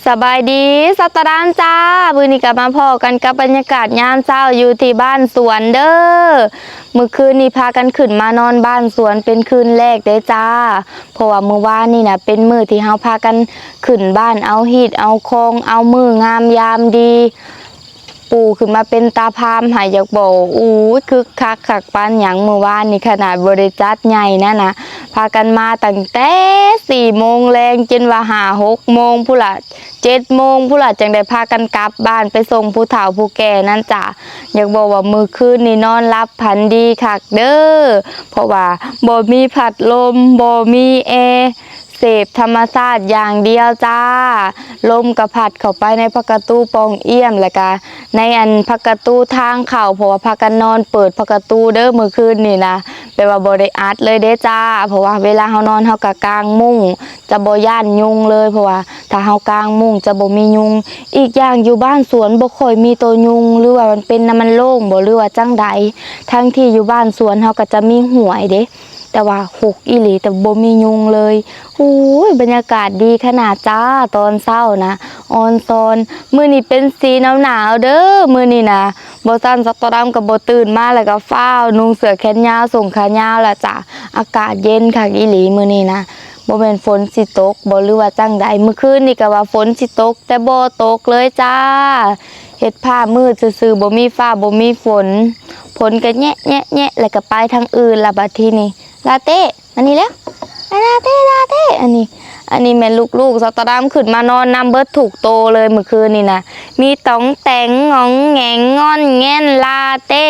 ສະບາຍດີ ສາວຕາດຳຈ້າ. ມື້ນີ້ກໍມາພໍ້ກັນກັບບັນຍາກາດຍາມເຊົ້າຢູ່ທີ່ບ້ານສວນເດີ້. ມື້ຄືນນີ້ພາກັນຂຶ້ນມານອນບ້ານສວນເປັນຄືນແລກເດ້ຈ້າ, ເພາະວ່າມື້ວານນີ້ນະເປັນມື້ທີ່ເຮົາພາກັນຂຶ້ນບ້ານເອົາຮີດເອົາຄອງ ເອົາມື້ງາມຍາມດີ ປູຂຶ້ນມາເປັນຕາພາມໃຫ້ ຢາກບອກ ອູ້ຍ ຄຶກຄັກຄັກປານຫຍັງ. ມື້ວານນີ້ຂະໜາດບໍ່ໄດ້ຈັດໃຫຍ່ນະນະ ພາກັນມາຕັ້ງແຕ່ສີ່ໂມງແລງ ຈົນວ່າຫ້າຫົກໂມງພຸ້ນລະ ເຈັດໂມງພຸ້ນລະ ຈັ່ງໄດ້ພາກັນກັບບ້ານໄປສົ່ງຜູ້ເຖົ້າຜູ້ແກ່ນັ້ນຈ້າ. ຢາກບອກວ່າມື້ຄືນນີ້ນອນຫຼັບຝັນດີຄັກເດີ້ ເພາະວ່າບໍ່ມີພັດລົມ ບໍ່ມີແອ ເສບທຳມະຊາດຢ່າງດຽວຈ້າ. ລົມກໍພັດເຂົ້າໄປໃນພະກະຕູປ່ອງອ້ຽມ ແລ້ວກະໃນອັນພະກະຕູທາງເຂົ້າ ເພາະວ່າພາກັນນອນເປີດພະກະຕູເດີ້ມື້ຄືນນີ້ນະ. ແບບວ່າບໍ່ໄດ້ອັດເລີຍເດ້ຈ້າ ເພາະວ່າເວລາເຮົານອນເຮົາກໍກາງມຸ້ງ ຈະບໍ່ຢ້ານຍຸງເລີຍ ເພາະວ່າຖ້າເຮົາກາງມຸ້ງຈະບໍ່ມີຍຸງ. ອີກຢ່າງຢູ່ບ້ານສວນບໍ່ຄ່ອຍມີໂຕຍຸງ ຫຼືວ່າມັນເປັນນຳມັນໂລ່ງບໍ ຫຼືວ່າຈັ່ງໃດ? ທັງທີ່ຢູ່ບ້ານສວນເຮົາກໍຈະມີຫ້ວຍເດ້ ແຕ່ວ່າຮົກອີ່ຫຼີ ແຕ່ບໍ່ມີຍຸງເລີຍ. ໂອ້ຍ ບັນຍາກາດດີຂະໜາດຈ້າ ຕອນເຊົ້ານະ ອອນຊອນ. ມື້ນີ້ເປັນສີໜາວໆເດີ້ ມື້ນີ້ນະ. ບໍ່ຊັ້ນສາວຕາດຳກໍບໍ່ຕື່ນມາ ແລ້ວກໍຟ້າວນຸ່ງເສື້ອແຂນຍາວ ສົ້ງຂາຍາວລະຈ້າ. ອາກາດເຢັນຄັກອີ່ຫຼີມື້ນີ້ນະ. ບໍ່ແມ່ນຝົນຊິຕົກບໍ ຫຼືວ່າຈັ່ງໃດ? ມື້ຄືນນີ້ກໍວ່າຝົນຊິຕົກ ແຕ່ບໍ່ຕົກເລີຍຈ້າ. ເຮັດຟ້າມືດຊື່ໆ ບໍ່ມີຟ້າບໍ່ມີຝົນ. ຝົນກໍແຍະໆໆ ແລ້ວກໍໄປທາງອື່ນລະບັດທີນີ້. ລາເຕ້ ອັນນີ້ແຫຼະ ລາເຕ້ ລາເຕ້ ອັນນີ້ ອັນນີ້ແມ່ນລູກໆ ສາວຕາດຳຂຶ້ນມານອນນຳເບິດທຸກໂຕເລີຍມື້ຄືນນີ້ນະ. ມີຕອງແຕງ ງອງແງງ ງອນແງນ ລາເຕ້.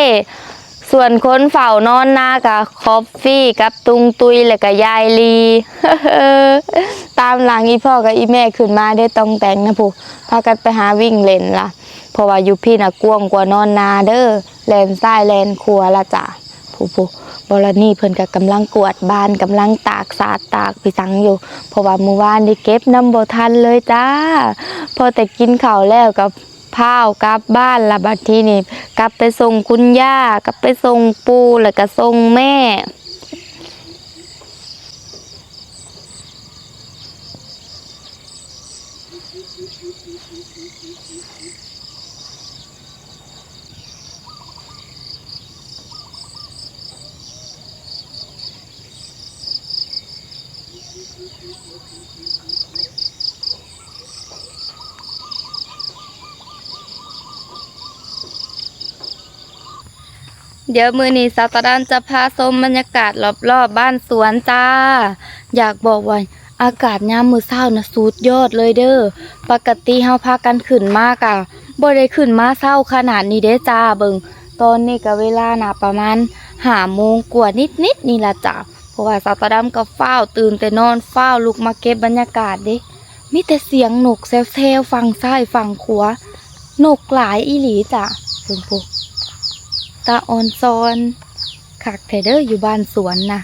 ສ່ວນຄົນເຝົ້ານອນນາກະຄອບຟີກັບຕຸງຕຸຍ ແລ້ວກະຍາຍລີ. ຕາມຫຼັງອີ່ພໍ່ກັບອີ່ແມ່ຂຶ້ນມາເດ້ ຕອງແຕງນະ ຜູ້ພາກັນໄປຫາວິ່ງເຫຼັ້ນລະ. ເພາະວ່າຢູ່ພີ້ນະກວ້າງກວ່ານອນນາເດີ້ ແລ່ນຊ້າຍແລ່ນຂວາລະຈ້າ. ຜູ້ໆ ບໍລະນີເພິ່ນກໍກຳລັງກວາດບ້ານ ກຳລັງຕາກສາດຕາກພິສັງຢູ່ ເພາະວ່າມື້ວານນີ້ເກັບນຳບໍ່ທັນເລີຍຈ້າ. ພໍແຕ່ກິນເຂົ້າແລ້ວກໍ ພາວກັບບ້ານລະບັດທີນີ້ ກັບໄປສົ່ງຄຸນຍ່າ ກັບໄປສົ່ງປູ່ ແລ້ວກະສົ່ງແມ່. ດຽວມື້ນີ້ສາວຕາດຳຈະພາຊົມບັນຍາກາດລອບໆບ້ານສວນຈ້າ. ຢາກບອກວ່າອາກາດຍາມມື້ເຊົ້ານະສຸດຍອດເລີຍເດີ້. ປົກກະຕິເຮົາພາກັນຂຶ້ນມາກະບໍ່ໄດ້ຂຶ້ນມາເຊົ້າຂະໜາດນີ້ເດ້ຈ້າ. ເບິ່ງ ຕອນນີ້ກະເວລານະປະມານຫ້າໂມງກວ່ານິດໆນີ້ລະຈ້າ. ເພາະວ່າສາວຕາດຳກໍຟ້າວຕື່ນແຕ່ນອນ ຟ້າວລຸກມາເກັບບັນຍາກາດເດ້. ມີແຕ່ສຽງນົກແຊວໆຝັ່ງຊ້າຍຝັ່ງຂວາ ນົກຫຼາຍອີ່ຫຼີຈ້າ. ເບິ່ງພຸ້ນ ຕາອອນຊອນຄັກແທ້ເດີ້ ຢູ່ບ້ານສວນນະ.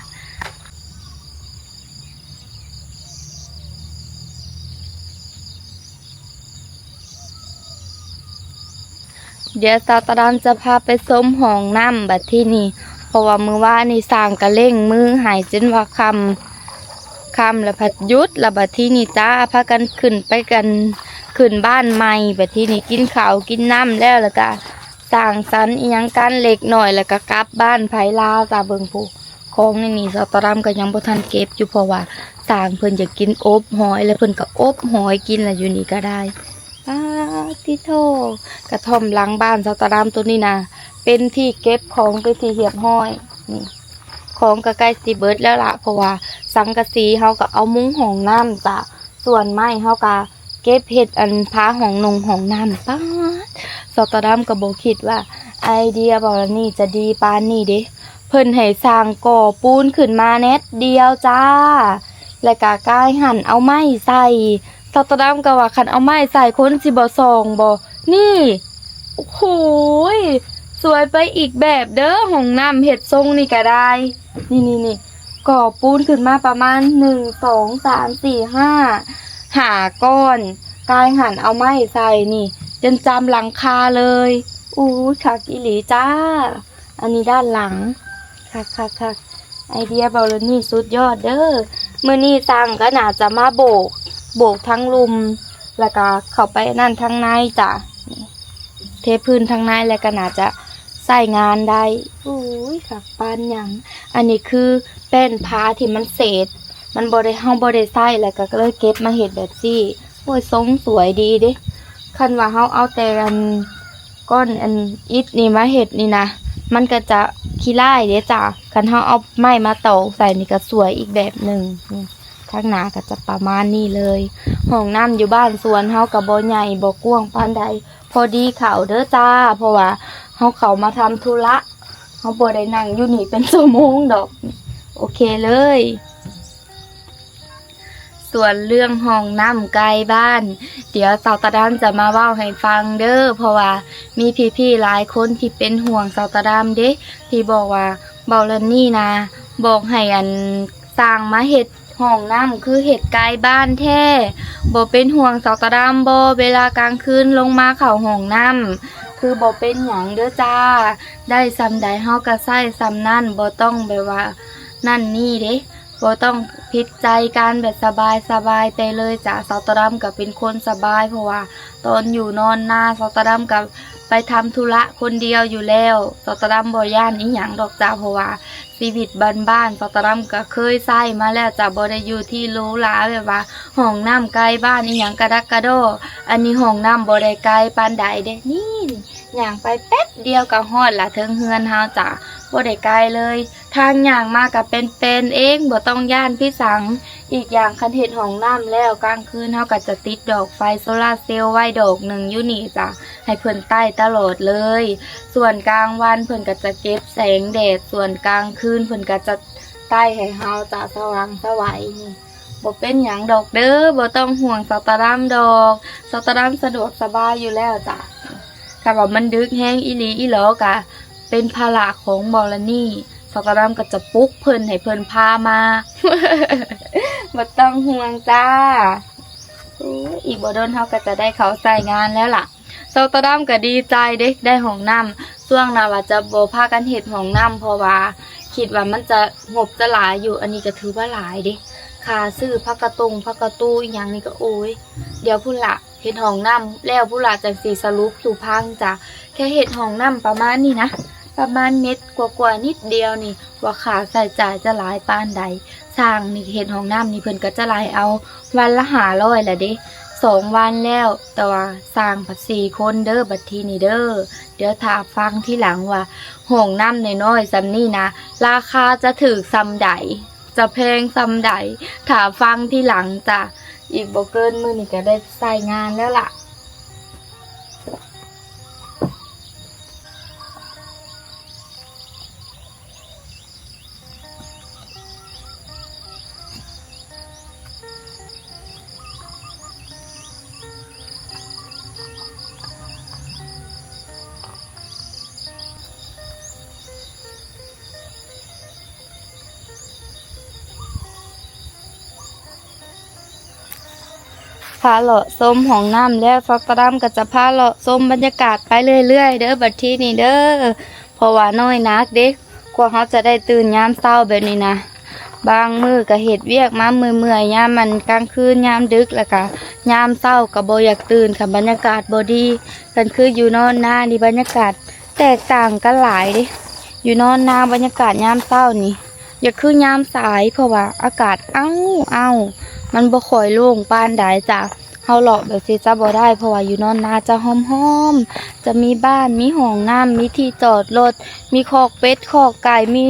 ດຽວສາວຕາດຳຈະພາໄປຊົມຫ້ອງນ້ຳບັດທີນີ້ ເພາະວ່າມື້ວານນີ້ຊ່າງກະເລັ່ງມືໃຫ້ຈົນວ່າຄ່ຳ ຄ່ຳລະພັດຢຸດລະບັດທີນີ້ຈ້າ. ພາກັນຂຶ້ນໄປກັນ ຂຶ້ນບ້ານໃໝ່ ບັດທີນີ້ກິນເຂົ້າກິນນ້ຳແລ້ວ ລະກະສ້າງສັນອີ່ຫຍັງກັນເລັກນ້ອຍ ລະກະກັບບ້ານໃຜລາວຈ້າ. ເບິ່ງພຸ້ນ ຂອງໃນນີ້ສາວຕາດຳກໍຍັງບໍ່ທັນເກັບຢູ່ ເພາະວ່າຊ່າງເພິ່ນຢາກກິນອົບຫອຍ ແລະເພິ່ນກໍອົບຫອຍກິນລະ ຢູ່ນີ້ກໍໄດ້. ປາດຕິໂທ ກະທ່ອມຫຼັງບ້ານສາວຕາດຳໂຕນີ້ນະ ເປັນທີ່ເກັບຂອງເປັນທີ່ຮຽບຮ້ອຍ. ນີ້ ຂອງກໍໃກ້ຊິເບິດແລ້ວລະ ເພາະວ່າສັງກະສີເຮົາກໍເອົາມຸງຫ້ອງນ້ຳຈ້າ. ສ່ວນໄມ້ເຮົາກະເກັບເຮັດອັນພາຫ້ອງນົງຫ້ອງນ້ຳ. ປາດ ສາວຕາດຳກໍບໍ່ຄິດວ່າໄອເດຍບ່ອນນີ້ຈະດີປານນີ້ເດ້. ເພິ່ນໃຫ້ສ້າງກໍ່ປູນຂຶ້ນມາແໜດດຽວຈ້າ ແລ້ວກະກາຍຫັນເອົາໄມ້ໃສ່. ສາວຕາດຳກໍວ່າຄັນເອົາໄມ້ໃສ່ຄົນຊິບໍ່ສ່ອງບໍ? ນີ້ ໂອ້ໂຫຍ ສວຍໄປອີກແບບເດີ້ ຫ້ອງນ້ຳເຮັດຊົງນີ້ກໍໄດ້. ນີ້ໆໆ ກໍ່ປູນຂຶ້ນມາປະມານໜຶ່ງ ສອງ ສາມ ສີ່ ຫ້າ ຫ້າກ້ອນ ກາຍຫັນເອົາໄມ້ໃສ່ນີ້ ຈົນຈຳຫຼັງຄາເລີຍ. ອູ້ຍ ຄັກອີ່ຫຼີຈ້າ. ອັນນີ້ດ້ານຫຼັງ ຄັກໆໆ ໄອເດຍເບົາເລີນີ້ສຸດຍອດເດີ້. ມື້ນີ້ຊ່າງກໍໜ້າຈະມາໂບກ ໂບກທາງລຸ່ມ ແລ້ວກະເຂົ້າໄປອັນນັ້ນທາງໃນຈ້າ ເທພື້ນທາງໃນ ແລ້ວກະໜ້າຈະໃຊ້ງານໄດ້. ໂອ້ຍ ຄັກປານຫຍັງ. ອັນນີ້ຄືແປ້ນຜ້າທີ່ມັນເສດ ມັນບໍ່ໄດ້ ເຮົາບໍ່ໄດ້ໃຊ້ ແລ້ວກະເລີຍເກັບມາເຮັດແບບຊີ້. ໂອ້ຍ ຊົງສວຍດີເດ້. ຄັນວ່າເຮົາເອົາແຕ່ອັນ ກ້ອນອັນອິດນີ້ມາເຮັດນີ້ນະ ມັນກະຈະຂີ້ລ້າຍເດ້ຈ້າ. ຄັນເຮົາເອົາໄມ້ມາຕອກໃສ່ນີ້ກະສວຍອີກແບບໜຶ່ງ. ນີ້ ທາງໜ້າກະຈະປະມານນີ້ເລີຍ. ຫ້ອງນ້ຳຢູ່ບ້ານສວນເຮົາກະບໍ່ໃຫຍ່ບໍ່ກວ້າງປານໃດ ພໍດີເຂົ້າເດີຈ້າ ເພາະວ່າເຮົາເຂົ້າມາທຳທຸລະ ເຮົາບໍ່ໄດ້ນັ່ງຢູ່ນີ້ເປັນຊົ່ວໂມງດອກ. ໂອເຄເລີຍ. ສ່ວນເລື່ອງຫ້ອງນ້ຳໃກ້ບ້ານ ດຽວສາວຕາດຳຈະມາເວົ້າໃຫ້ຟັງເດີ ເພາະວ່າມີພີ່ໆຫຼາຍຄົນທີ່ເປັນຫ່ວງສາວຕາດຳເດ້ ທີ່ບອກວ່າ ເບົາລັນນີ້ນະ ບອກໃຫ້ອັນ ສ້າງມາເຮັດຫ້ອງນ້ຳ ຄືເຮັດໃກ້ບ້ານແທ້ ບໍ່ເປັນຫ່ວງສາວຕາດຳບໍ ເວລາກາງຄືນລົງມາເຂົ້າຫ້ອງນ້ຳ ຄືບໍ່ເປັນຫຍັງເດີຈ້າ ໄດ້ສ່ຳໃດເຮົາກະໃຊ້ສ່ຳນັ້ນ ບໍ່ຕ້ອງແບບວ່ານັ້ນນີ້ເດ້. ບໍ່ຕ້ອງຜິດໃຈກັນ ແບບສະບາຍໆໄປເລີຍຈ້າ. ສາວຕາດຳກະເປັນຄົນສະບາຍ ເພາະວ່າຕອນຢູ່ນອນນາ ສາວຕາດຳກະໄປທຳທຸລະຄົນດຽວຢູ່ແລ້ວ. ສາວຕາດຳບໍ່ຢ້ານອີ່ຫຍັງດອກຈ້າ ເພາະວ່າຊີວິດບ້ານໆ ສາວຕາດຳກະເຄີຍໃຊ້ມາແລ້ວຈ້າ ບໍ່ໄດ້ຢູ່ທີ່ຫຼູຫຼາ ແບບວ່າຫ້ອງນ້ຳໃກ້ບ້ານອີ່ຫຍັງກະດັກກະດໍ. ອັນນີ້ຫ້ອງນ້ຳບໍ່ໄດ້ໄກປານໃດເດ້ ນີ້ ຍ່າງໄປແປັບດຽວກະຮອດລະເທິງເຮືອນເຮົາຈ້າ ບໍ່ໄດ້ໄກເລີຍ. ທາງຍ່າງມາກະເປັນແປນເອງ ບໍ່ຕ້ອງຢ້ານພິສັງ. ອີກຢ່າງຄັນເຮັດຫ້ອງນ້ຳແລ້ວ ກາງຄືນເຮົາກະຈະຕິດດອກໄຟໂຊລາເຊວໄວ້ດອກໜຶ່ງຢູ່ນີ້ຈ້າ ໃຫ້ເພິ່ນໃຕ້ຕະຫຼອດເລີຍ. ສ່ວນກາງວັນເພິ່ນກະຈະເກັບແສງແດດ ສ່ວນກາງຄືນເພິ່ນກະຈະໃຕ້ໃຫ້ເຮົາຈ້າ ສະຫວ່າງສະໄຫວ. ນີ້ ບໍ່ເປັນຫຍັງດອກເດີ ບໍ່ຕ້ອງຫ່ວງສາວຕາດຳດອກ ສາວຕາດຳສະດວກສະບາຍຢູ່ແລ້ວຈ້າ. ຖ້າວ່າມັນດຶກແຮງອີ່ຫຼີອີ່ຫຼໍກະເປັນພາລະຂອງເບົາລັນນີ້ ສາວຕາດຳກະຈະປຸກເພິ່ນໃຫ້ເພິ່ນພາມາ ບໍ່ຕ້ອງຫ່ວງຈ້າ. ໂອ້ຍ ອີກບໍ່ດົນເຮົາກະຈະໄດ້ເຂົ້າໃຊ້ງານແລ້ວລະ. ສາວຕາດຳກະດີໃຈເດ້ ໄດ້ຫ້ອງນ້ຳ. ຊ່ວງໜ້າວ່າຈະບໍ່ພາກັນເຮັດຫ້ອງນ້ຳ ເພາະວ່າຄິດວ່າມັນຈະງົບຈະຫຼາຍຢູ່ ອັນນີ້ກະຖືວ່າຫຼາຍເດ້. ຄ່າຊື້ຜັກກະຕົງຜັກກະຕູອີ່ຫຍັງນີ້ກະ ໂອ້ຍ ດຽວພຸ້ນລະ ເຮັດຫ້ອງນ້ຳແລ້ວພຸ້ນລະ ຈັ່ງຊິສະຫຼຸບສູ່ຟັງຈ້າ. ແຄ່ເຮັດຫ້ອງນ້ຳປະມານນີ້ນະ ປະມານເມັດກວ່າໆນິດດຽວນີ້ ວ່າຄ່າໃຊ້ຈ່າຍຈະຫຼາຍປານໃດ. ຊ່າງນີ້ເຮັດຫ້ອງນ້ຳນີ້ເພິ່ນກະຈະໄລ່ເອົາວັນລະຫ້າຮ້ອຍລະເດ້ ສອງວັນແລ້ວ ແຕ່ວ່າຊ່າງພັດສີ່ຄົນເດີ ບັດທີນີ້ເດີ. ດຽວຖ້າຟັງທີຫຼັງວ່າຫ້ອງນ້ຳນ້ອຍໆສ່ຳນີ້ນະ ລາຄາຈະຖືກສ່ຳໃດ ຈະແພງສ່ຳໃດ ຖ້າຟັງທີຫຼັງຈ້າ. ອີກບໍ່ເກີນມື້ນີ້ກະໄດ້ໃຊ້ງານແລ້ວລະ. ພາເລາະຊົມຫ້ອງນ້ຳແລ້ວ ສາວຕາດຳກະຈະພາເລາະຊົມບັນຍາກາດໄປເລື້ອຍໆເດີ ບັດທີນີ້ເດີ ເພາະວ່ານ້ອຍໜັກເດ້ ກວ່າເຮົາຈະໄດ້ຕື່ນຍາມເຊົ້າແບບນີ້ນະ. ບາງມື້ກະເຮັດວຽກມາເມື່ອຍໆ ຍາມມັນກາງຄືນ ຍາມດຶກ ແລ້ວກະຍາມເຊົ້າກະບໍ່ຢາກຕື່ນ ຄັນບັນຍາກາດບໍ່ດີ. ຄັນຄືຢູ່ນອນນານີ້ ບັນຍາກາດແຕກຕ່າງກັນຫຼາຍເດ້. ຢູ່ນອນນາບັນຍາກາດຍາມເຊົ້ານີ້ ຢ່າຄືຍາມສາຍ ເພາະວ່າອາກາດອ້າວໆ ມັນບໍ່ຄ່ອຍໂລ່ງປານໃດຈ້າ. ເຮົາເລາະແບບຊີ້ຈະບໍ່ໄດ້ ເພາະວ່າຢູ່ນອນນາຈະຫອມໆ ຈະມີບ້ານ ມີຫ້ອງນ້ຳ ມີທີ່ຈອດລົດ ມີຄອກເປັດຄອກໄກ່ ມີ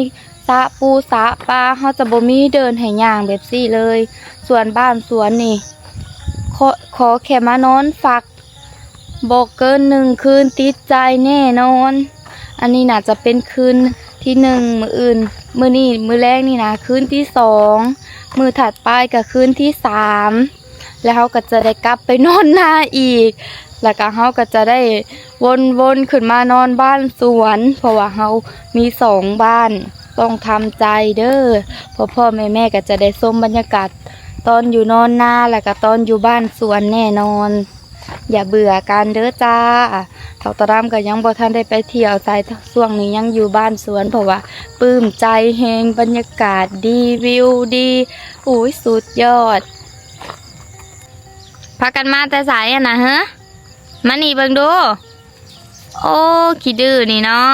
ສະປູສະປາ ເຮົາຈະບໍ່ມີເດີ່ນໃຫ້ຍ່າງແບບຊີ້ເລີຍ. ສ່ວນບ້ານສວນນີ້ ຂໍ ຂໍແຄ່ມານອນພັກ ບໍ່ເກີນໜຶ່ງຄືນຕິດໃຈແນ່ນອນ. ອັນນີ້ໜ້າຈະເປັນຄືນທີໜຶ່ງ ມື້ອື່ນ ມື້ນີ້ ມື້ແລງນີ້ນະ ຄືນທີສອງ ມື້ຖັດໄປກະຄືນທີສາມ ແລ້ວເຮົາກະຈະໄດ້ກັບໄປນອນນາອີກ ແລ້ວກະເຮົາກະຈະໄດ້ວົນໆຂຶ້ນມານອນບ້ານສວນ ເພາະວ່າເຮົາມີສອງບ້ານ ຕ້ອງທຳໃຈເດີ ພໍ່ໆແມ່ໆກະຈະໄດ້ຊົມບັນຍາກາດຕອນຢູ່ນອນນາ ແລ້ວກະຕອນຢູ່ບ້ານສວນແນ່ນອນ. ຢ່າເບື່ອກັນເດີຈ້າ. ສາວຕາດຳກະຍັງບໍ່ທັນໄດ້ໄປທ່ຽວໃສ ຊ່ວງນີ້ຍັງຢູ່ບ້ານສວນ ເພາະວ່າປຶ້ມໃຈແຮງ ບັນຍາກາດດີ ວິວດີ ໂອ້ຍ ສຸດຍອດ. ພາກັນມາແຕ່ໃສຫັ້ນນະ ເຮີ? ມານີ້ເບິ່ງດູ. ໂອ້ ຂີ້ດື້ນີ້ເນາະ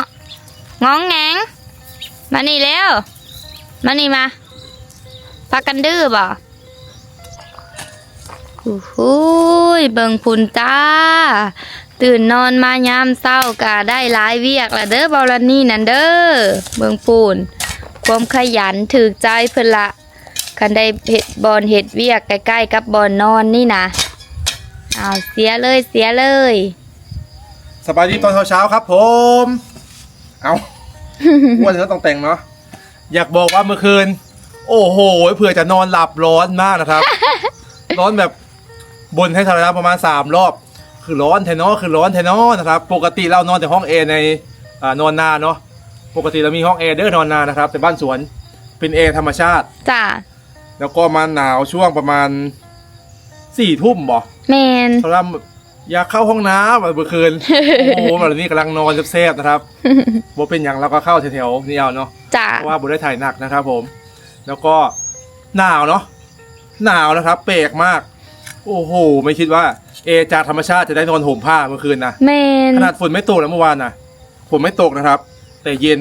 ງອງແງງ. ມານີ້ເລັວ ມານີ້ມາ. ພາກັນດື້ບໍ? ໂອ້ໂຫຍ ເບິ່ງພຸ້ນຈ້າ ຕື່ນນອນມາຍາມເຊົ້າກະໄດ້ຫຼາຍວຽກລະເດີ ເບົາລະນີນັ້ນເດີ. ເບິ່ງພຸ້ນ ຄວາມຂະຫຍັນຖືກໃຈເພິ່ນລະ ຄັນໄດ້ເຮັດ ບ່ອນເຮັດວຽກໃກ້ໆກັບບ່ອນນອນນີ້ນະ. ເອົາ ເສຍເລີຍ ເສຍເລີຍ. ສະບາຍດີຕອນເຊົ້າໆ ຄັບຜົມ. ເອົາ ວ່າແລ້ວຕ້ອງແຕ່ງເນາະ. ຢາກບອກວ່າເມື່ອຄືນ ໂອ້ໂຫ ເພື່ອຈະນອນຫຼັບ ຮ້ອນມາກນະຄັບ ຮ້ອນແບບ ບົ່ນໃຫ້ເທົ່າໃດລະ ປະມານສາມຮອບ ຄືຮ້ອນແທ້ນໍ ຄືຮ້ອນແທ້ນໍນະຄັບ. ປົກກະຕິເຮົານອນແຕ່ຫ້ອງແອໃນ ອ່າ ນອນນາເນາະ. ປົກກະຕິເຮົາມີຫ້ອງແອເດີນອນນານະຄັບ ແຕ່ບ້ານສວນເປັນແອທຳມະຊາດ. ຈ້າ. ແລ້ວກໍມາໜາວຊ່ວງປະມານສີ່ທຸ່ມບໍ? ແມ່ນ. ເພາະວ່າ ຢາກເຂົ້າຫ້ອງນ້ຳ ວ່າເມື່ອຄືນ. ໂອ້ໂຫ ບາດນີ້ກຳລັງນອນແຊບໆນະຄັບ. ບໍ່ເປັນຫຍັງ ເຮົາກໍເຂົ້າແຖວໆນີ້ເອົາເນາະ. ຈ້າ. ເພາະວ່າບໍ່ໄດ້ຖ່າຍໜັກນະຄັບຜົມ. ແລ້ວກໍໜາວເນາະ ໜາວນະຄັບ ແປກມາກ. ໂອ້ໂຫ ໄມ່ຄິດວ່າແອຈາກທຳມະຊາດຈະໄດ້ນອນຫົ່ມຜ້າເມື່ອຄືນນະ. ແມ່ນ. ຂະໜາດຝົນໄມ່ຕົກນະ ເມື່ອວານນະ ຝົນໄມ່ຕົກນະຄັບ ແຕ່ເຢັນ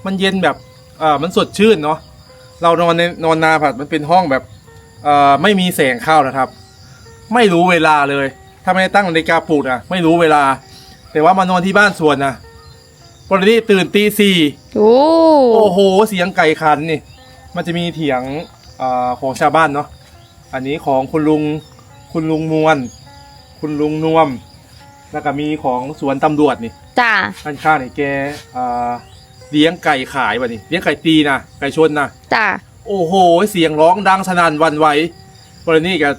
ມັນເຢັນແບບ ເອີ ມັນສົດຊື່ນເນາະ. ເຮົານອນໃນ ນອນນາພັດ ມັນເປັນຫ້ອງແບບ ເອີ ໄມ່ມີແສງເຂົ້ານະຄັບ ໄມ່ຮູ້ເວລາເລີຍ. ຖ້າໄມ່ໄດ້ຕັ້ງນາລິກາປຸກນະ ໄມ່ຮູ້ເວລາ. ແຕ່ວ່າມານອນທີ່ບ້ານສວນນະ ປະເດັນນີ້ຕື່ນຕີສີ່. ໂອ້ ໂອ້ໂຫ ສຽງໄກ່ຂັນນີ້ ມັນຈະມີຖຽງ ເອີ ຂອງຊາວບ້ານເນາະ. ອັນນີ້ຂອງຄຸນລຸງ ຄຸນລຸງມ່ວນ ຄຸນລຸງນວມ ແລ້ວກໍມີຂອງສວນຕຳຫຼວດນີ້. ຈ້າ. ດ້ານຂ້າງນີ້ແກ ເອີ ລ້ຽງໄກ່ຂາຍ ບັດນີ້ລ້ຽງໄກ່ຕີນະ ໄກ່ຊົນນະ. ຈ້າ. ໂອ້ໂຫ ສຽງຮ້ອງດັງສະໜັ່ນຫວັ່ນໄຫວ. ບາດນີ້ກໍ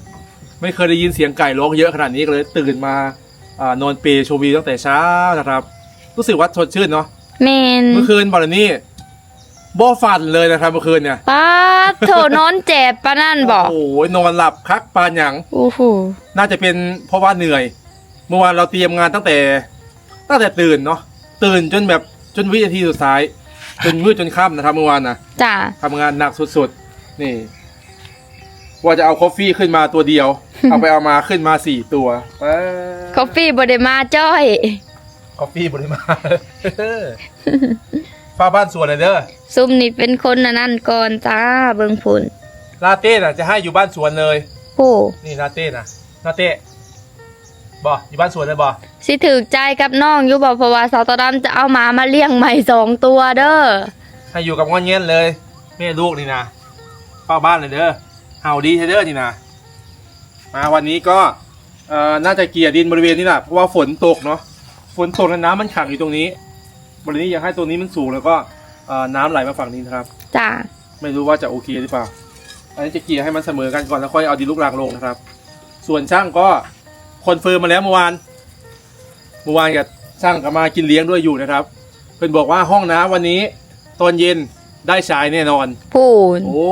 ໄມ່ເຄີຍໄດ້ຍິນສຽງໄກ່ຮ້ອງເຍອະຂະໜາດນີ້ ກໍເລີຍຕື່ນມາ ອ່າ ນອນເປຊົມວິວຕັ້ງແຕ່ເຊົ້ານະຄັບ. ຮູ້ສຶກວ່າສົດຊື່ນເນາະ. ແມ່ນ. ເມື່ອຄືນບາດນີ້ບໍ່ຝັນເລີຍນະຄັບ ເມື່ອຄືນເນຍ. ປາດໂທ້ ນອນແຈບປານນັ້ນບໍ? ໂອ້ໂຫ ນອນຫຼັບຄັກປານຫຍັງ. ໂອ້ໂຫ ໜ້າຈະເປັນເພາະວ່າເໜື່ອຍ. ເມື່ອວານເຮົາຕຽມງານຕັ້ງແຕ່ ຕັ້ງແຕ່ຕື່ນເນາະ ຕື່ນຈົນແບບ ຈົນວິນາທີສຸດທ້າຍ ຈົນມືດຈົນຄ່ຳນະຄັບ ເມື່ອວານນະ. ຈ້າ. ທຳງານໜັກສຸດໆ ນີ້ ວ່າຈະເອົາຄອບຟີຂຶ້ນມາຕົວດຽວ ເອົາໄປເອົາມາຂຶ້ນມາສີ່ຕົວ. ເອີ ຄອບຟີບໍ່ໄດ້ມາຈ້ອຍ ຄອບຟີບໍ່ໄດ້ມາ. ຝາກບ້ານສວນເດີ. ຊຸມນີ້ເປັນຄົນອັນນັ້ນກ່ອນຈ້າ ເບິ່ງພຸ້ນ. ລາເຕ້ນະ ຈະໃຫ້ຢູ່ບ້ານສວນເລີຍ. ໂອ້ ນີ້ລາເຕ້ນະ ລາເຕ້ ບໍ່ ຢູ່ບ້ານສວນເລີຍບໍ່? ຊິຖືກໃຈກັບນ້ອງຢູ່ບໍ່? ເພາະວ່າສາວຕາດຳຈະເອົາໝາມາລ້ຽງໃໝ່ສອງຕົວເດີ. ໃຫ້ຢູ່ກັບງອນແງນເລີຍ ແມ່ລູກນີ້ນະ. ເຝົ້າບ້ານເລີຍເດີ ເຫົ່າດີແທ້ເດີນີ້ນະ. ມາວັນນີ້ກໍ ເອີ ໜ້າຈະເກຍດິນບໍລິເວນນີ້ລະ ເພາະວ່າຝົນຕົກເນາະ. ຝົນຕົກແລ້ວນ້ຳມັນຂັງຢູ່ຕົງນີ້. ບໍລິເວນນີ້ຢາກໃຫ້ຕົງນີ້ມັນສູງ ແລ້ວກໍ ເອີ ນ້ຳໄຫຼມາຝັ່ງນີ້ນະຄັບ. ຈ້າ. ໄມ່ຮູ້ວ່າຈະໂອເຄຫຼືເປົ່າ. ອັນນີ້ຈະເກຍໃຫ້ມັນສະເໝີກັນກ່ອນ ແລ້ວຄ່ອຍເອົາດິນລູກລັງລົງນະຄັບ. ສວນຊ່າງກໍຄອນເຟີມມາແລ້ວເມື່ອວານ. ເມື່ອວານກໍຊ່າງກໍມາກິນລ້ຽງດ້ວຍຢູ່ນະຄັບ. ເພິ່ນບອກວ່າຫ້ອງນ້ຳວັນນີ້ຕອນເຢັນໄດ້ໃຊ້ແນ່ນອນ. ພຸ້ນ. ໂອ້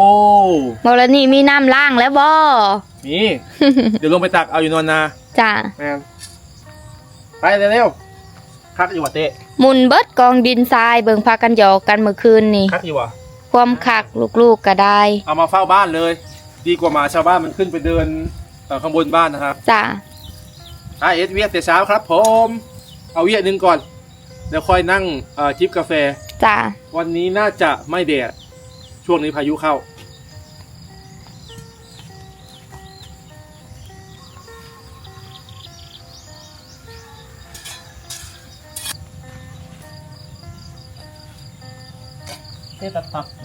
ເວົ້າແລ້ວນີ້ມີນ້ຳລ້າງແລ້ວບໍ່? ມີ. ດຽວລົງໄປຕັກເອົາຢູ່ນອນນາ. ຈ້າ. ແມ່ນ. ໄປເລັວໆ. ຄັກຢູ່ຫວາເຕ້? ໝຸ່ນເບິດກອງດິນຊາຍ ເບິ່ງພາກັນຫຍອກກັນມື້ຄືນນີ້. ຄັກຢູ່ຫວາ? ຄວາມຄັກລູກໆກໍໄດ້. ເອົາມາເຝົ້າບ້ານເລີຍ ດີກວ່າໝາຊາວບ້ານມັນຂຶ້ນໄປເດີນ ເອີ ຂ້າງບົນບ້ານນະຄັບ. ຈ້າ. ອ່າ ເຮັດວຽກແຕ່ເຊົ້າຄັບຜົມ. ເອົາວຽກໜຶ່ງກ່ອນ ແລ້ວຄ່ອຍນັ່ງ ເອີ ຈິບກາແຟ. ຈ້າ. ວັນນີ້ໜ້າຈະໄມ່ແດດ ຊ່ວງນີ້ພາຍຸເຂົ້າ. ເທຕັບໆ.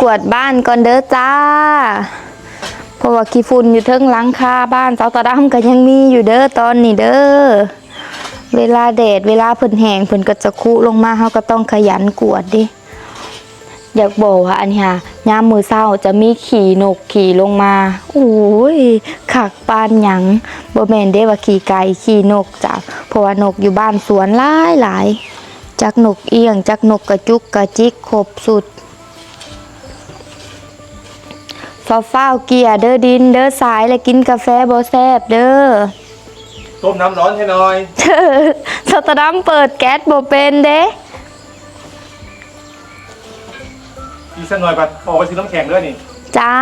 ກວດບ້ານກ່ອນເດີຈ້າ ເພາະວ່າຂີ້ຝຸ່ນຢູ່ເທິງຫຼັງຄາບ້ານສາວຕາດຳກໍຍັງມີຢູ່ເດີຕອນນີ້ເດີ. ເວລາແດດ ເວລາເພິ່ນແຫ້ງ ເພິ່ນກໍຈະຄຸລົງມາ ເຮົາກໍຕ້ອງຂະຫຍັນກວດເດ້. ຢາກບອກວ່າອັນນີ້ຫາ ຍາມມື້ເຊົ້າຈະມີຂີ້ນົກຂີ່ລົງມາ ໂອ້ຍ ຄັກປານຫຍັງ. ບໍ່ແມ່ນເດ້ວ່າຂີ້ໄກ່ຂີ້ນົກຈ້າ ເພາະວ່ານົກຢູ່ບ້ານສວນຫຼາຍໆ ຈັກນົກເອຍງ ຈັກນົກກະຈຸກກະຈິກ ຄົບຊຸດ. ຟ້າວໆເກ່ຍເດີດິນເດີຊາຍ ແລະ ກິນກາແຟບໍ່ແຊບເດີ. ต้มน้ำร้อนให้หน่อย ສາວຕາດຳເປີດແກັສບໍ່ເປັນເດ້. อีกสักหน่อย ออกไปซื้อน้ำแข็งด้วยนี่ จ้า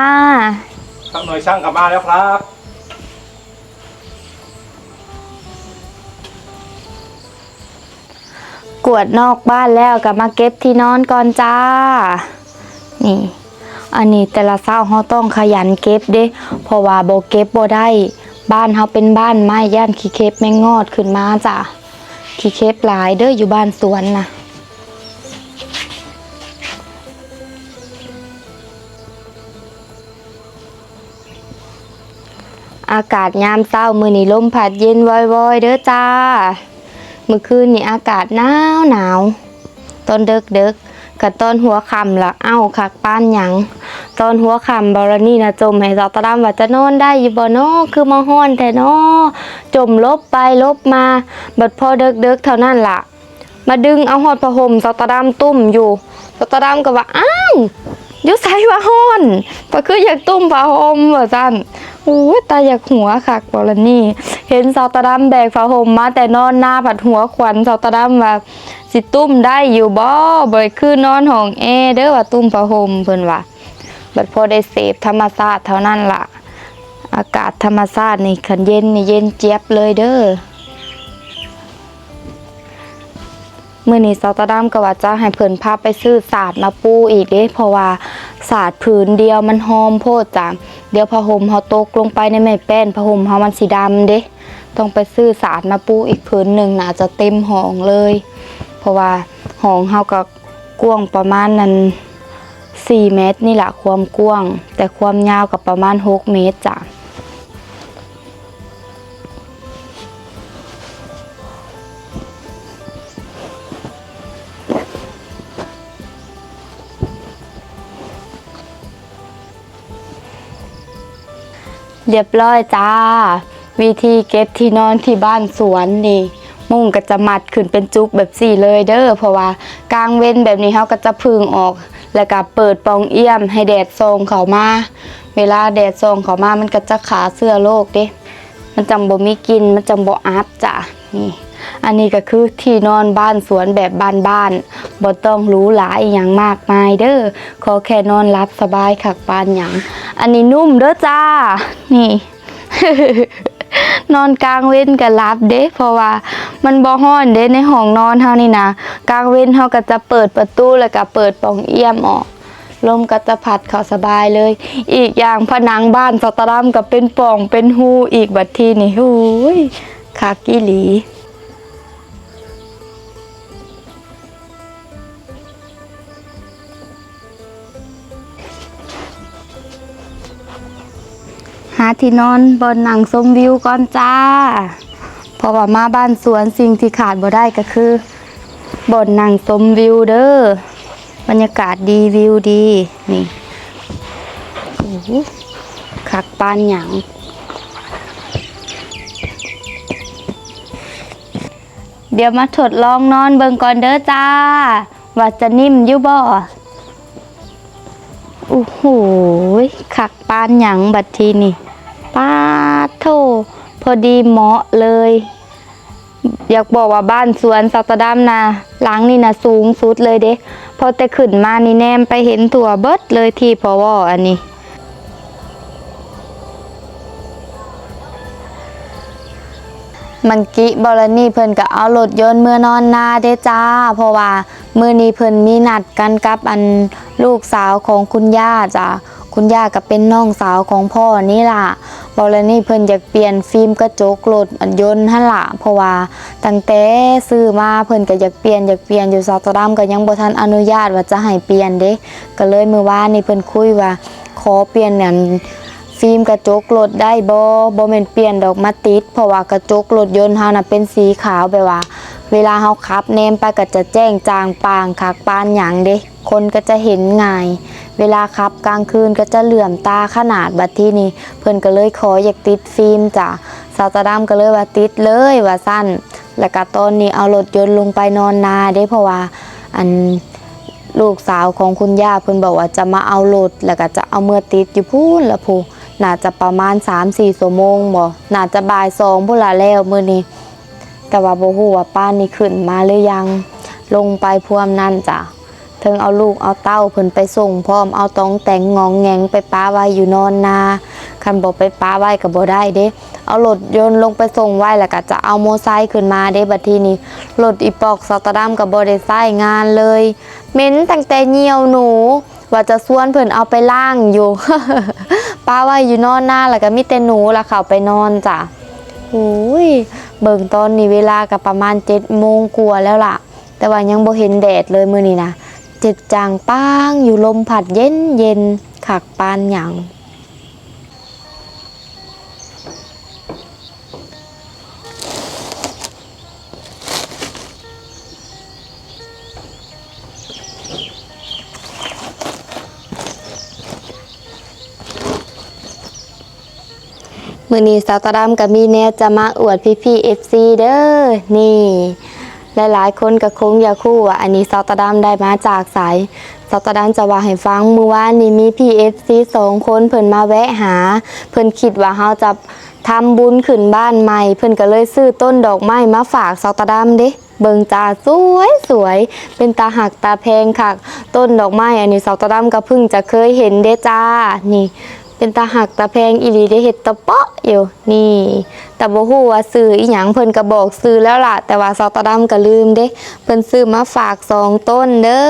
สักหน่อยช่างกลับมาแล้วครับ ກວດນອກບ້ານແລ້ວກໍມາເກັບທີ່ນອນກ່ອນຈ້າ. ນີ້ ອັນນີ້ແຕ່ລະເຊົ້າເຮົາຕ້ອງຂະຫຍັນເກັບເດ້ ເພາະວ່າບໍ່ເກັບບໍ່ໄດ້. ບ້ານເຮົາເປັນບ້ານໄມ້ ຢ້ານຂີ້ເຂັບແມງງອດຂຶ້ນມາຈ້າ. ຂີ້ເຂັບຫຼາຍເດີຢູ່ບ້ານສວນນະ. ອາກາດຍາມເຊົ້າມື້ນີ້ລົມພັດເຢັນວອຍໆເດີຈ້າ. ມື້ຄືນນີ້ອາກາດໜາວໆ ຕອນເດິກໆ ກະຕອນຫົວຄ່ຳລະ ເອົ້າ ຄັກປານຫຍັງ. ຕອນຫົວຄ່ຳ ບໍລານີນະຈົ່ມໃຫ້ສາວຕາດຳວ່າຈະນອນໄດ້ຢູ່ບໍ່ນໍ ຄືມາຮ້ອນແທ້ນໍ. ຈົ່ມຫຼົບໄປຫຼົບມາ ບັດພໍເດິກໆເທົ່ານັ້ນລະ ມາດຶງເອົາຮອດຜ້າຫົ່ມສາວຕາດຳຕຸ້ມຢູ່. ສາວຕາດຳກໍວ່າ ອ້າວ ຢູ່ໃສວ່າຮ້ອນ ປະຄືຢາກຕຸ້ມຜ້າຫົ່ມວ່າຊັ້ນ. ໂອ້ຍ ຕາຢາກຫົວຄັກ ບໍລານີ. ເຫັນສາວຕາດຳແບກຜ້າຫົ່ມມາແຕ່ນອນນາ ພັດຫົວຂວັນສາວຕາດຳວ່າ ຊິຕຸ້ມໄດ້ຢູ່ບໍ່? ບໍ່ໄດ້ຄືນອນຫ້ອງແອເດີວ່າ ຕຸ້ມຜ້າຫົ່ມ ເພິ່ນວ່າ. ບັດພໍໄດ້ເສບທຳມະຊາດເທົ່ານັ້ນລະ. ອາກາດທຳມະຊາດນີ້ ຄັນເຢັນນີ້ເຢັນຈຽບເລີຍເດີ. ມື້ນີ້ສາວຕາດຳກໍວ່າຈະໃຫ້ເພິ່ນພາໄປຊື້ສາດມາປູອີກເດ້ ເພາະວ່າສາດຜືນດຽວມັນຫອມໂພດຈ້າ. ດຽວຜ້າຫົ່ມເຮົາຕົກລົງໄປໃນໄມ້ແປ້ນ ຜ້າຫົ່ມເຮົາມັນຊິດຳເດ້. ຕ້ອງໄປຊື້ສາດມາປູອີກຜືນໜຶ່ງ ໜ້າຈະເຕັມຫ້ອງເລີຍ ເພາະວ່າຫ້ອງເຮົາກໍ ກວ້າງປະມານນັ້ນສີ່ແມັດນີ້ລະ ຄວາມກວ້າງ ແຕ່ຄວາມຍາວກໍປະມານຫົກແມັດຈ້າ. ຮຽບຮ້ອຍຈ້າ. ວິທີເກັບທີ່ນອນທີ່ບ້ານສວນນີ້ ມຸ້ງກໍຈະມັດຂຶ້ນເປັນຈຸກແບບຊີ້ເລີຍເດີ ເພາະວ່າກາງເວັນແບບນີ້ເຮົາກໍຈະເພິ່ງອອກ ແລ້ວກໍເປີດປ່ອງອ້ຽມໃຫ້ແດດສ່ອງເຂົ້າມາ. ເວລາແດດສ່ອງເຂົ້າມາ ມັນກໍຈະຂ້າເຊື້ອໂລກເດ້ ມັນຈັ່ງບໍ່ມີກິ່ນ ມັນຈັ່ງບໍ່ອັບຈ້າ. ນີ້ ອັນນີ້ກໍຄືທີ່ນອນບ້ານສວນແບບບ້ານໆ ບໍ່ຕ້ອງຫຼູຫຼາອີ່ຫຍັງມາກມາຍເດີ ຂໍແຄ່ນອນຫຼັບສະບາຍຄັກປານຫຍັງ. ອັນນີ້ນຸ້ມເດີຈ້າ ນີ້ ນອນກາງເວັນກໍຫຼັບເດ້ ເພາະວ່າມັນບໍ່ຮ້ອນເດ້ ໃນຫ້ອງນອນເຮົານີ້ນະ. ກາງເວັນເຮົາກໍຈະເປີດປະຕູ ແລ້ວກໍເປີດປ່ອງອ້ຽມອອກ ລົມກໍຈະພັດເຂົ້າສະບາຍເລີຍ. ອີກຢ່າງຜະໜັງບ້ານສາວຕາດຳກໍເປັນປ່ອງເປັນຮູອີກ ບັດທີນີ້ ໂອ້ຍ ຄັກອີ່ຫຼີ. ຫາທີ່ນອນບ່ອນນັ່ງຊົມວິວກ່ອນຈ້າ ເພາະວ່າມາບ້ານສວນ ສິ່ງທີ່ຂາດບໍ່ໄດ້ກໍຄືບ່ອນນັ່ງຊົມວິວເດີ. ບັນຍາກາດດີ ວິວດີ ນີ້ ໂອ້ໂຫ ຄັກປານຫຍັງ. ດຽວມາທົດລອງນອນເບິ່ງກ່ອນເດີຈ້າ ວ່າຈະນິ້ມຢູ່ບໍ່? ໂອ້ໂຫ ຄັກປານຫຍັງບັດທີນີ້ ປາດໂທ້ ພໍດີເໝາະເລີຍ. ຢາກບອກວ່າບ້ານສວນສາວຕາດຳນະ ຫຼັງນີ້ນະສູງສຸດເລີຍເດ້ ພໍແຕ່ຂຶ້ນມານີ້ແນມໄປເຫັນທົ່ວເບິດເລີຍ ທີ່ພະວໍອັນນີ້. ມັງກິ ບໍລານີ ເພິ່ນກໍເອົາລົດຍົນເມືອນອນນາເດ້ຈ້າ ເພາະວ່າມື້ນີ້ເພິ່ນມີນັດກັນກັບອັນລູກສາວຂອງຄຸນຍ່າຈ້າ. ຄຸນຍ່າກໍເປັນນ້ອງສາວຂອງພໍ່ນີ້ລະ. ກໍລະນີເພິ່ນຢາກປ່ຽນຟິມກະຈົກລົດຍົນຫັ້ນລະ ເພາະວ່າຕັ້ງແຕ່ຊື້ມາເພິ່ນກໍຢາກປ່ຽນ ຢາກປ່ຽນຢູ່ ສາວຕາດຳກໍຍັງບໍ່ທັນອະນຸຍາດວ່າຈະໃຫ້ປ່ຽນເດ້ ກໍເລີຍມື້ວານນີ້ເພິ່ນຄຸຍວ່າ ຂໍປ່ຽນອັນ ຟິມກະຈົກລົດໄດ້ບໍ່? ບໍ່ແມ່ນປ່ຽນດອກ ມາຕິດ ເພາະວ່າກະຈົກລົດຍົນເຮົານະເປັນສີຂາວ ແບບວ່າເວລາເຮົາຂັບແນມໄປກໍຈະແຈ້ງຈ່າງປ່າງຄັກປານຫຍັງເດ້ ຄົນກໍຈະເຫັນງ່າຍ ເວລາຂັບກາງຄືນກໍຈະເຫຼື້ອມຕາຂະໜາດ. ບັດທີນີ້ເພິ່ນກໍເລີຍຂໍຢາກຕິດຟິມຈ້າ ສາວຕາດຳກໍເລີຍວ່າຕິດເລີຍວ່າຊັ້ນ. ແລ້ວກະຕອນນີ້ເອົາລົດຍົນລົງໄປນອນນາເດ້ ເພາະວ່າອັນ ລູກສາວຂອງຄຸນຍ່າເພິ່ນບອກວ່າຈະມາເອົາລົດ ແລ້ວກະຈະເອົາເມືອຕິດຢູ່ພຸ້ນລະພຸ້ນ ໜ້າຈະປະມານສາມສີ່ຊົ່ວໂມງບໍ ໜ້າຈະບ່າຍສອງພຸ້ນລະແລ້ວມື້ນີ້ ແຕ່ວ່າບໍ່ຮູ້ວ່າປານນີ້ຂຶ້ນມາຫຼືຍັງ. ລົງໄປພວມນັ້ນຈ້າ ເຖິງເອົາລູກເອົາເຕົ້າເພິ່ນໄປສົ່ງພ້ອມ ເອົາຕອງແຕງງອງແງງໄປປະໄວ້ຢູ່ນອນນາ ຄັນບໍ່ໄປປະໄວ້ກໍບໍ່ໄດ້ເດ້ ເອົາລົດຍົນລົງໄປສົ່ງໄວ້ ແລ້ວກໍຈະເອົາມໍໄຊຂຶ້ນມາເດ້. ບັດທີນີ້ລົດອີປອກສາວຕາດຳກໍບໍ່ໄດ້ໃຊ້ງານເລີຍ ເໝັນຕັ້ງແຕ່ຍ່ຽວໜູ ວ່າຈະຊວນເພິ່ນເອົາໄປລ້າງຢູ່ ປະໄວ້ຢູ່ນອນນາ ແລ້ວກໍມີແຕ່ໜູລະເຂົ້າໄປນອນຈ້າ. ໂອ້ຍ ເບິ່ງຕອນນີ້ເວລາກໍປະມານເຈັດໂມງກວ່າແລ້ວລະ ແຕ່ວ່າຍັງບໍ່ເຫັນແດດເລີຍມື້ນີ້ນະ ເຈັດຈາງປາງຢູ່ ລົມພັດເຢັນໆ ຄັກປານຫຍັງ. ມື້ນີ້ສາວຕາດຳກໍມີແນວຈະມາອວດພີ່ໆ ເອັຟຊີ ເດີ ນີ້ ຫຼາຍໆຄົນກໍຄົງຢາກຮູ້ວ່າອັນນີ້ສາວຕາດຳໄດ້ມາຈາກໃສ. ສາວຕາດຳຈະເວົ້າໃຫ້ຟັງ ມື້ວານນີ້ມີພີ່ເອັຟຊີສອງຄົນເພິ່ນມາແວະຫາ ເພິ່ນຄິດວ່າເຮົາຈະທຳບຸນຂຶ້ນບ້ານໃໝ່ ເພິ່ນກໍເລີຍຊື້ຕົ້ນດອກໄມ້ມາຝາກສາວຕາດຳເດ້. ເບິ່ງຈ້າ ສວຍໆ ເປັນຕາຮັກຕາແພງຄັກ ຕົ້ນດອກໄມ້ອັນນີ້ສາວຕາດຳກໍເພິ່ງຈະເຄີຍເຫັນເດ້ຈ້າ ນີ້ ເປັນຕາຮັກຕາແພງອີ່ຫຼີເດ້ ເຮັດຕະເປາະຢູ່ ນີ້ ແຕ່ບໍ່ຮູ້ວ່າຊື່ອີ່ຫຍັງ ເພິ່ນກໍບອກຊື່ແລ້ວລະ ແຕ່ວ່າສາວຕາດຳກໍລືມເດ້. ເພິ່ນຊື້ມາຝາກສອງຕົ້ນເດີ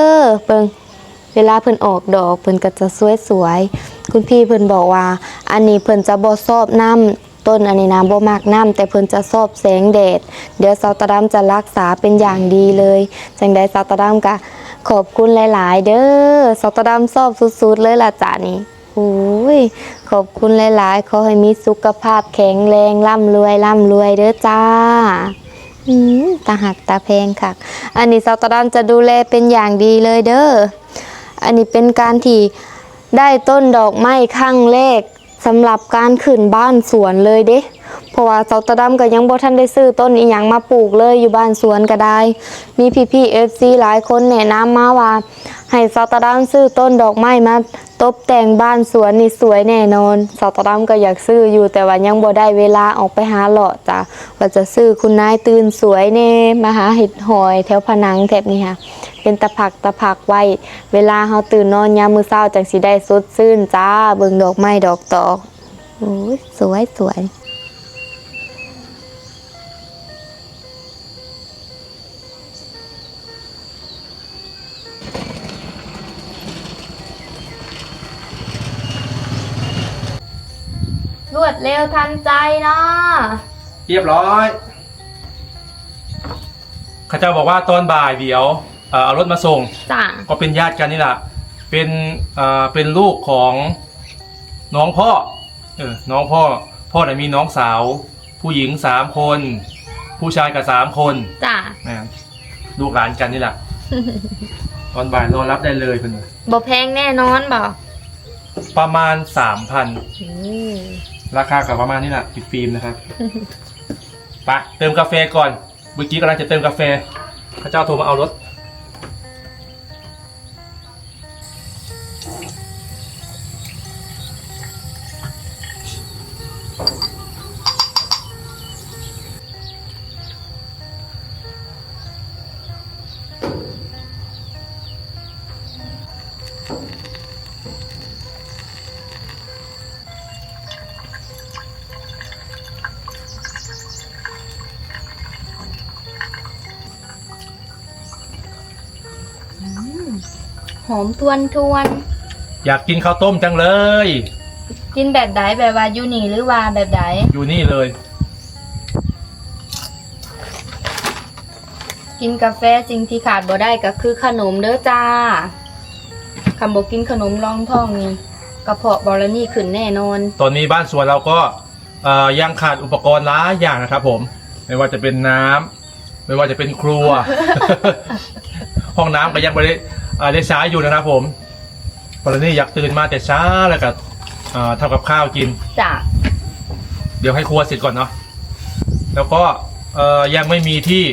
ເບິ່ງ ເວລາເພິ່ນອອກດອກເພິ່ນກໍຈະສວຍໆ ຄຸນພີ່ເພິ່ນບອກວ່າ ອັນນີ້ເພິ່ນຈະບໍ່ຊອບນ້ຳ ຕົ້ນອັນນີ້ນະບໍ່ມັກນ້ຳ ແຕ່ເພິ່ນຈະຊອບແສງແດດ ດຽວສາວຕາດຳຈະຮັກສາເປັນຢ່າງດີເລີຍ. ຈັ່ງໃດສາວຕາດຳກະຂອບຄຸນຫຼາຍໆເດີ ສາວຕາດຳຊອບສຸດໆເລີຍລະຈ້ານີ້. ໂອ້ຍ ຂອບຄຸນຫຼາຍໆ ຂໍໃຫ້ມີສຸຂະພາບແຂງແຮງ ລ່ຳລວຍ ລ່ຳລວຍເດີຈ້າ. ອືມ ຕາຮັກຕາແພງຄັກ ອັນນີ້ສາວຕາດຳຈະດູແລເປັນຢ່າງດີເລີຍເດີ. ອັນນີ້ເປັນການທີ່ໄດ້ຕົ້ນດອກໄມ້ຄັ້ງແລກ ສຳລັບການຂຶ້ນບ້ານສວນເລີຍເດ້ ເພາະວ່າສາວຕາດຳກໍຍັງບໍ່ທັນໄດ້ຊື້ຕົ້ນອີ່ຫຍັງມາປູກເລີຍ ຢູ່ບ້ານສວນກໍໄດ້. ມີພີ່ໆ ເອັຟຊີ ຫຼາຍຄົນແນະນຳມາວ່າ ໃຫ້ສາວຕາດຳຊື້ຕົ້ນດອກໄມ້ມາຕົບແຕ່ງບ້ານສວນນີ້ສວຍແນ່ນອນ. ສາວຕາດຳກໍຢາກຊື້ຢູ່ ແຕ່ວ່າຍັງບໍ່ໄດ້ເວລາອອກໄປຫາເລາະຈ້າ ວ່າຈະຊື້ຄຸນນາຍຕື່ນສວຍແນ່ ມາຫາເຫັດຫອຍແຖວຜະໜັງແຖບນີ້ຫາ ເປັນຕາພັກຕາພັກໄວ້ ເວລາເຮົາຕື່ນນອນຍາມມື້ເຊົ້າຈັ່ງຊິໄດ້ສົດຊື່ນຈ້າ. ເບິ່ງດອກໄມ້ດອກຕອກ ໂອ້ຍ ສວຍໆ. ລວດເລັວທັນໃຈເນາະ ຮຽບຮ້ອຍ. ເຂົາເຈົ້າບອກວ່າຕອນບ່າຍດຽວ ເອີ ເອົາລົດມາສົ່ງ ຈ້າ ກໍເປັນຍາດກັນນີ້ລະ ເປັນ ເອີ ເປັນລູກຂອງນ້ອງພໍ່ ເອີ ນ້ອງພໍ່ ພໍ່ນະມີນ້ອງສາວຜູ້ຍິງສາມຄົນ ຜູ້ຊາຍກໍສາມຄົນ ຈ້າ ແມ່ນ ລູກຫຼານກັນນີ້ລະ ຕອນບ່າຍລໍຮັບໄດ້ເລີຍເພິ່ນວ່າ. ບໍ່ແພງແນ່ນອນບໍ? ປະມານສາມພັນ ໂອ້ ລາຄາກໍປະມານນີ້ລະ ຕິດຟິມນະຄັບ. ໄປເຕີມກາແຟກ່ອນ ເມື່ອກີ້ກຳລັງຈະເຕີມກາແຟ ເຂົາເຈົ້າໂທມາເອົາລົດ. ອືມ ຫອມທວນໆ. ຢາກກິນເຂົ້າຕົ້ມຈັງເລີຍ. ກິນແບບໃດ? ແບບວ່າຢູ່ນີ້ ຫຼືວ່າແບບໃດ? ຢູ່ນີ້ເລີຍ. ກິນກາແຟ ສິ່ງທີ່ຂາດບໍ່ໄດ້ກໍຄືຂະໜົມເດີ້ຈ້າ. ຄັນບໍ່ກິນຂະໜົມລອງທ້ອງນີ້ ກະເພາະບໍລະນີຂຶ້ນແນ່ນອນ. ຕອນນີ້ບ້ານສວນເຮົາກໍ ເອີ ຍັງຂາດອຸປະກອນຫຼາຍຢ່າງນະຄັບຜົມ, ໄມ່ວ່າຈະເປັນນ້ຳ ໄມ່ວ່າຈະເປັນຄົວ ຫ້ອງນ້ຳກໍຍັງບໍ່ໄດ້ ເອີ ໄດ້ໃຊ້ຢູ່ນະຄັບຜົມ. ປາລານີຢາກຕື່ນມາແຕ່ເຊົ້າ ແລ້ວກໍ ເອີ ທຳກັບຂ້າວກິນ. ຈ້າ. ດຽວໃຫ້ຄົວເສັດກ່ອນເນາະ. ແລ້ວກໍ ເອີ ຍັງໄມ່ມີທີ່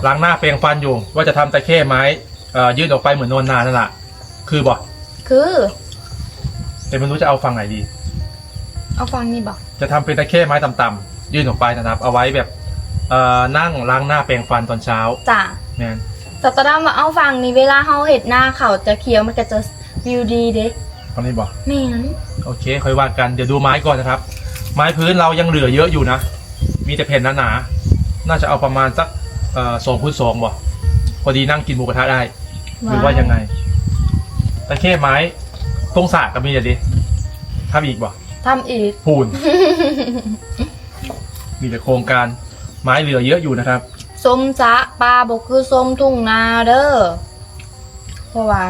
ລ້າງໜ້າແປງຟັນຢູ່ ວ່າຈະທຳຕະແຄ່ໄມ້ ເອີ ຍື່ນອອກໄປເໝືອນນອນນານັ້ນລະ. ຄືບໍ່? ຄື. ແຕ່ໄມ່ຮູ້ຈະເອົາຝັ່ງໃດດີ. ເອົາຝັ່ງນີ້ບໍ່? ຈະທຳເປັນຕະແຄ່ໄມ້ຕ່ຳໆ ຍື່ນອອກໄປນະຄັບ ເອົາໄວ້ແບບ ເອີ ນັ່ງລ້າງໜ້າແປງຟັນຕອນເຊົ້າ. ຈ້າ. ແມ່ນ. ສາວຕາດຳວ່າເອົາຝັ່ງນີ້ ເວລາເຮົາເຮັດນາເຂົ້າຈະຂຽວ ມັນກໍຈະວິວດີເດ້. ຝັ່ງນີ້ບໍ່? ແມ່ນ. ໂອເຄ ຄ່ອຍວ່າກັນ. ດຽວດູໄມ້ກ່ອນນະຄັບ. ໄມ້ພື້ນເຮົາຍັງເຫຼືອເຍອະຢູ່ນະ. ມີແຕ່ແຜ່ນໜາໆ. ໜ້າຈະເອົາປະມານສັກ ເອີ ສອງຄູນສອງບໍ່? ພໍດີນັ່ງກິນໝູກະທະໄດ້. ຫຼືວ່າຍັງໄງ? ຕະແຄ່ໄມ້ ຕົງສາກກໍມີແລ້ວເດ້. ທຳອີກບໍ່? ທຳອີກ. ພູນ. ມີແຕ່ໂຄງການ. ໄມ້ເຫຼືອເຍອະຢູ່ນະຄັບ. ຊົມສະປາບໍ່ຄືຊົມທົ່ງນາເດີ້. ເພາະວ່າ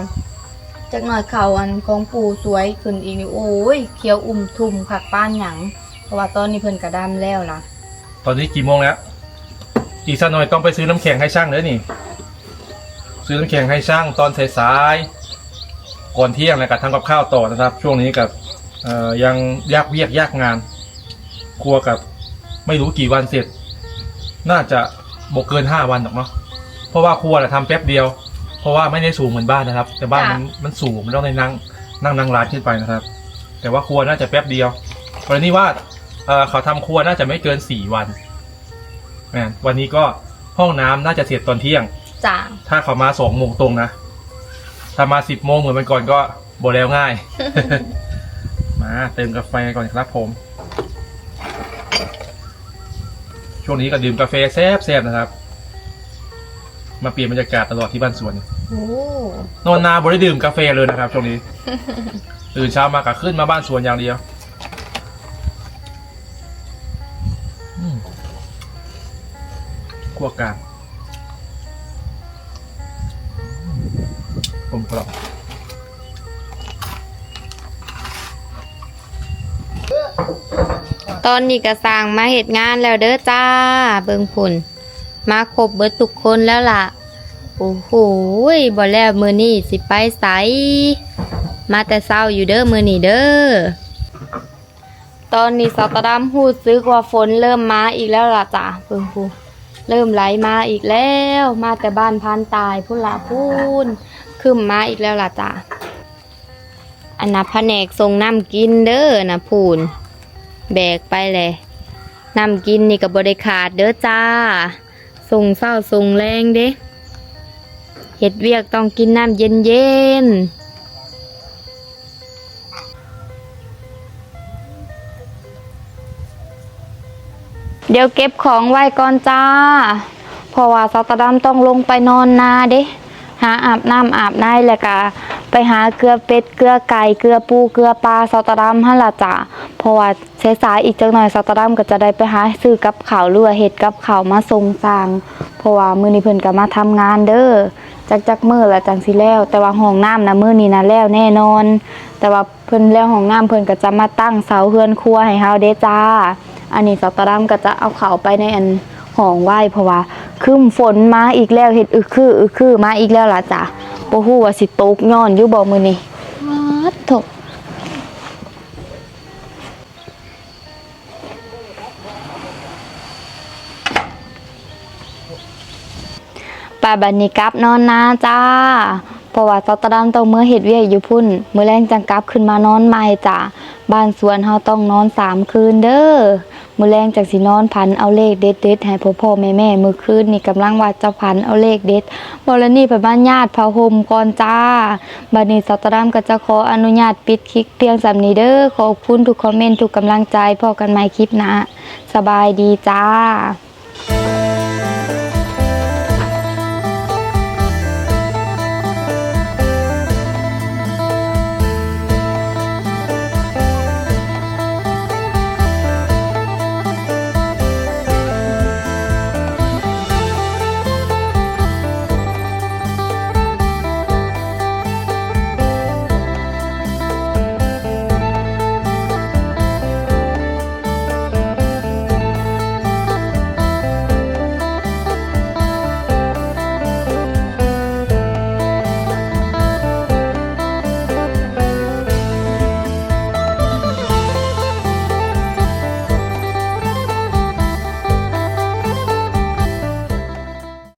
ຈັກໜ້ອຍເຂົ້າອັນຂອງປູ່ສວຍຂຶ້ນອີກນີ້ ໂອ້ຍ ຂຽວອຸ່ມທຸ່ມຄັກປານຫຍັງ. ເພາະວ່າຕອນນີ້ເພິ່ນກະດຳແລ້ວລະ. ຕອນນີ້ກີ່ໂມງແລ້ວ? ອີກສັກໜ້ອຍຕ້ອງໄປຊື້ນ້ຳແຂງໃຫ້ຊ່າງເດີ້ນີ້. ຊື້ນ້ຳແຂງໃຫ້ຊ່າງຕອນສາຍໆ ກ່ອນທ່ຽງ ແລ້ວກະທຳກັບຂ້າວຕໍ່ນະຄັບ. ຊ່ວງນີ້ກະ ເອີ ຍັງຢາກວຽກຢາກງານ. ຄົວກະໄມ່ຮູ້ກີ່ວັນເສັດ. ໜ້າຈະບໍ່ເກີນຫ້າວັນດອກເນາະ. ເພາະວ່າຄົວນະທຳແປັບດຽວ. ເພາະວ່າໄມ່ໄດ້ສູງເໝືອນບ້ານນະຄັບ. ແຕ່ບ້ານມັນ ມັນສູງ ມັນຕ້ອງໄດ້ນັ່ງ ນັ່ງ ນັ່ງລານຂຶ້ນໄປນະຄັບ. ແຕ່ວ່າຄົວໜ້າຈະແປັບດຽວ. ກໍເລີຍນີ້ວ່າ ເອີ ເຂົາທຳຄົວໜ້າຈະໄມ່ເກີນສີ່ວັນ. ແມ່ນ. ວັນນີ້ກໍຫ້ອງນ້ຳໜ້າຈະເສັດຕອນທ່ຽງ. ຈ້າ. ຖ້າເຂົາມາສອງໂມງຕົງນະ. ຖ້າມາສິບໂມງເໝືອນວັນກ່ອນກໍບໍ່ແລ້ວງ່າຍ. ມາເຕີມກາແຟກ່ອນຄັບຜົມ. ຊ່ວງນີ້ກໍດື່ມກາແຟແຊບໆ ນະຄັບ. ມາປ່ຽນບັນຍາກາດຕະຫຼອດທີ່ບ້ານສວນ. ໂອ້. ນອນນາບໍ່ໄດ້ດື່ມກາແຟເລີຍນະຄັບຊ່ວງນີ້. ຕື່ນເຊົ້າມາກໍຂຶ້ນມາບ້ານສວນຢ່າງດຽວ. ອືມ ຂົ້ວກາງ ກົມກ່ອມ. ຕອນນີ້ກະຊ່າງມາເຮັດງານແລ້ວເດີ້ຈ້າ. ເບິ່ງພຸ້ນ ມາຄົບເບິດທຸກຄົນແລ້ວລະ. ໂອ້ໂຫ ບໍ່ແລ້ວມື້ນີ້ຊິໄປໃສ? ມາແຕ່ເຊົ້າຢູ່ເດີ້ມື້ນີ້ເດີ້. ຕອນນີ້ສາວຕາດຳຮູ້ສຶກວ່າຝົນເລີ່ມມາອີກແລ້ວລະຈ້າ. ເບິ່ງພຸ້ນ ເລີ່ມໄຫຼມາອີກແລ້ວ. ມາແຕ່ບ້ານພານຕາຍພຸ້ນລະພຸ້ນ. ຄຶ້ມມາອີກແລ້ວລະຈ້າ. ອັນນະພະແນກສົ່ງນ້ຳກິນເດີ້ນະພຸ້ນ ແບກໄປແຫຼະ. ນ້ຳກິນນີ້ກໍບໍ່ໄດ້ຂາດເດີ້ຈ້າ. ສົ່ງເຊົ້າສົ່ງແລງເດ້. ເຮັດວຽກຕ້ອງກິນນ້ຳເຢັນໆ. ດຽວເກັບຂອງໄວ້ກ່ອນຈ້າ ເພາະວ່າສາວຕາດຳຕ້ອງລົງໄປນອນນາເດ້. ຫາອາບນ້ຳອາບໃນ ແລ້ວກະໄປຫາເກືອເປັດເກືອໄກ່ເກືອປູເກືອປາສາວຕາດຳຫັ້ນລະຈ້າ. ເພາະວ່າ ສາຍໆ ອີກຈັກໜ້ອຍສາວຕາດຳກໍຈະໄດ້ໄປຫາຊື້ກັບເຂົ້າ ຫຼືວ່າເຮັດກັບເຂົ້າມາສົ່ງຊ່າງ ເພາະວ່າມື້ນີ້ເພິ່ນກໍມາທຳງານເດີ້. ຈັກຈັກມື້ລະຈັ່ງຊິແລ້ວ ແຕ່ວ່າຫ້ອງນ້ຳນະມື້ນີ້ນະແລ້ວແນ່ນອນ. ແຕ່ວ່າເພິ່ນແລ້ວຫ້ອງນ້ຳ ເພິ່ນກໍຈະມາຕັ້ງເສົາເຮືອນຄົວໃຫ້ເຮົາເດ້ຈ້າ. ອັນນີ້ສາວຕາດຳກໍຈະເອົາເຂົ້າໄປໃນອັນຫ້ອງໄວ້ ເພາະວ່າຄຶ້ມຝົນມາອີກແລ້ວ ເຮັດອຶກຄືອຶກຄືມາອີກແລ້ວລະຈ້າ. ບໍ່ຮູ້ວ່າຊິຕົກຍ້ອນຢູ່ບໍ່ມື້ນີ້. ປາດໂທ້. ໄປ ບັດນີ້ກັບນອນນາຈ້າ ເພາະວ່າສາວຕາດຳຕ້ອງເມືອເຮັດວຽກຢູ່ພຸ້ນ ມື້ແລງຈັ່ງກັບຂຶ້ນມານອນໃໝ່ຈ້າ. ບ້ານສວນເຮົາຕ້ອງນອນສາມຄືນເດີ້ ມື້ແລງຈັ່ງຊິນອນ ຝັນເອົາເລກເດັດໆ ໃຫ້ພໍ່ໆແມ່ໆ. ມື້ຄືນນີ້ກຳລັງວ່າຈະຝັນເອົາເລກເດັດ ບໍ່ແລ້ວນີ້ໄປມາຍາດຜ້າຫົ່ມກ່ອນຈ້າ. ບັດນີ້ສາວຕາດຳກໍຈະຂໍອະນຸຍາດປິດຄລິບພຽງສ່ຳນີ້ເດີ້. ຂອບຄຸນທຸກຄອມເມັນ ທຸກກຳລັງໃຈ. ພໍ້ກັນໃໝ່ຄລິບໜ້າ. ສະບາຍດີຈ້າ.